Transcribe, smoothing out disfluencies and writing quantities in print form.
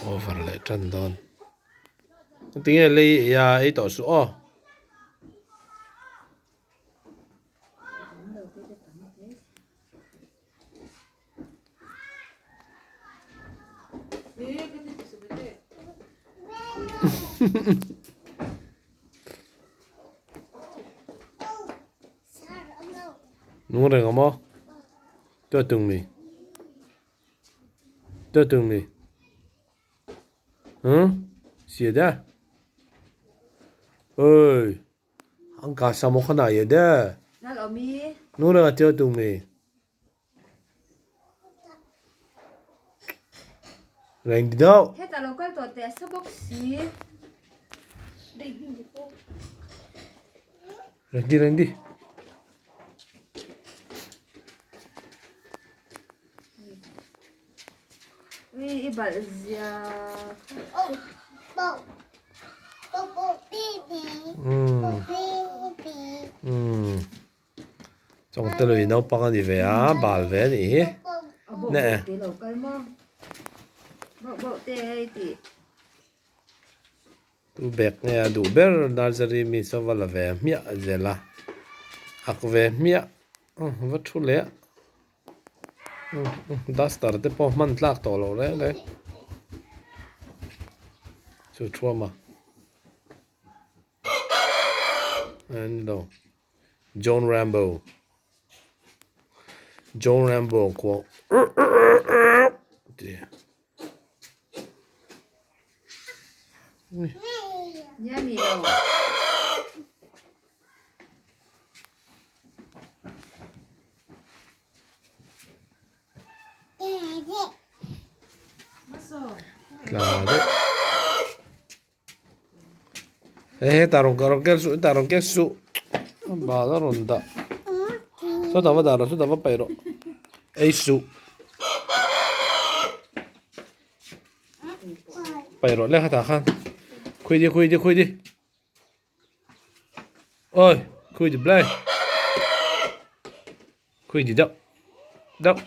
Over leh tan dawn. Tinge lei ei a ei tawh suh aw. Nung reng awm aw tuah tung mi tuah tung mi huh sia da oi ang ka samo khana ye da nung reng a tuah tung mi Reng di deuh. Hetah lo kal tawh teh sa bawk si. Reng di reng di. Ui i balh zia. Mm. Chawngte lui naupang a ni ve a, bal ve a nih hi. Neh e. Tu bag nge a duh ber nursery mi saw va la ve hmiah zel a, ak ve hmiah va thu leh a, duster te pawh hman tlak tawh loh reng reng chu thuam a. Ni lo John Rambo John Rambo khuang ti tla deuh. He ta rawn rawn kel suh ta rawn kel suh a bal a rawn dah sawtah va dah rawh sawtah va paih rawh ei suh paih rawh le khatah khan khawi di khawi di khawi di oi khawi di blai khawi di deuh deuh.